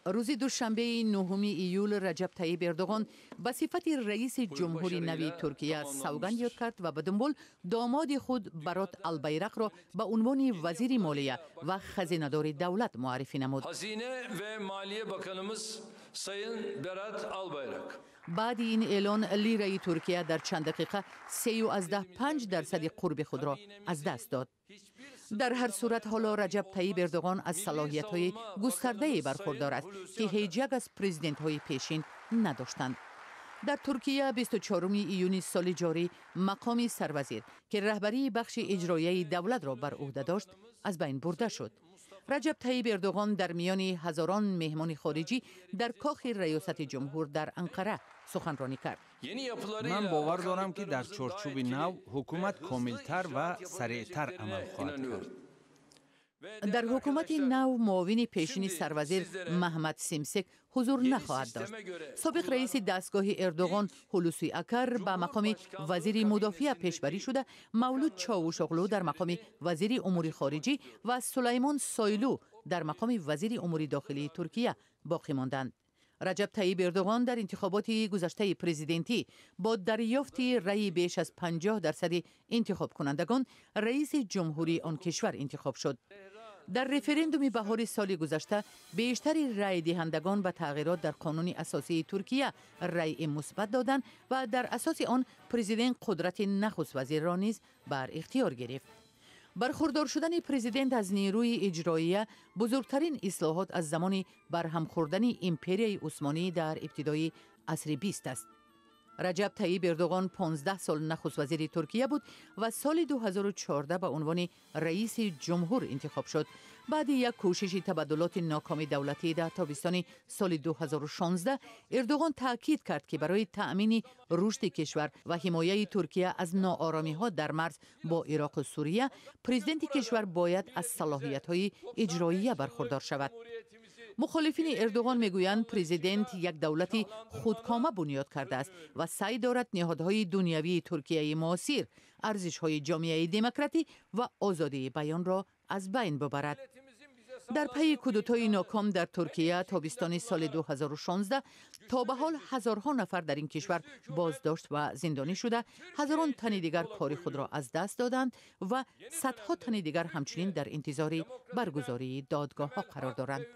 Рӯзи душанбеи 9 июл Раҷаб Таиб Эрдоғон ба сифати раиси ҷумҳури нави Туркия савганд ёд кард ва ба дунбол домоди худ Барот Албайрақро ба унвони вазири молия ва хазинадори давлат муаррифӣ намуд. Hazine ve Maliye Bakanımız Sayın Berat Albayrak. Баъди ин эълон лираи Туркия дар чанд дақиқа 3,5% қурби худро аз даст дод. Дар ҳар сурат, ҳоло Раҷаб Таиб Эрдоғон аз салоҳиятҳои густардае бархурдор аст, ки ҳеҷ як аз президентҳои пешин надоштанд. Дар Туркия 24 июни соли ҷорӣ мақоми сарвазир, ки раҳбарии бахши иҷроияи давлатро бар ӯҳда дошт, аз байн бурда шуд. Раҷаб Таиб Эрдоғон дар миёни ҳазорон меҳмони хориҷӣ дар кохи раёсати ҷумҳур дар Анқара суханронӣ кард. Ман бовар дорам, ки дар чорчӯби нав ҳукумат комилтар ва сареътар амал хоҳад кард. Дар ҳукумати нав муовини пешини сарвазир Маҳмад Симсек ҳузур нахоҳад дошт. Собиқ раиси дастгоҳи Эрдоғон Ҳулусӣ Акар ба мақоми вазири мудофиа пешбарӣ шуда, Мавлуд Човушоғлу дар мақоми вазири умури хориҷӣ ва Сулаймон Сойлу дар мақоми вазири умури дохилии Туркия боқӣ монданд. Раҷаб Таиб Эрдоғон дар интихоботи гузаштаи президентӣ бо дарёфти раъи беш аз 50% интихобкунандагон раиси ҷумҳурии он кишвар интихоб шуд. Дар референдуми баҳори соли гузашта бештари раъйдиҳандагон ба тағйирот дар қонуни асосии Туркия раъи мусбат доданд ва дар асоси он президент қудрати нахуствазирро низ бар ихтиёр гирифт. Бархурдор шудани президент аз нерӯи иҷроия бузургтарин ислоҳот аз замони барҳам хӯрдани Империяи Усмонӣ дар ибтидои асри 20 аст. Раҷаб Таиб Эрдоғон 15 сол нахуствазири Туркия буд ва соли 2014 ба унвони раиси ҷумҳур интихоб шуд. Баъди як кӯшиши табаддулоти нокоми давлатӣ дар тобистони соли 2016, Эрдоғон таъкид кард, ки барои таъмини рушди кишвар ва ҳимояи Туркия аз нооромиҳо дар марз бо Ироқу Сурия президенти кишвар бояд аз салоҳиятҳои иҷроия бархурдор шавад. Мухолифини Эрдоғон мегӯянд, президент як давлати худкома бунёд кардааст ва саъй дорад ниҳодҳои дунявии Туркияи муосир, арзишҳои ҷомеаи демократӣ ва озодии баёнро аз байн бубарад. Дар пайи кудутои ноком дар Туркия тобистони соли 2016 то ба ҳол ҳазорҳо нафар дар ин кишвар боздошт ва зиндонӣ шуда, ҳазорон тани дигар кори худро аз даст доданд ва садҳо тани дигар ҳамчунин дар интизори баргузории додгоҳҳо қарор доранд.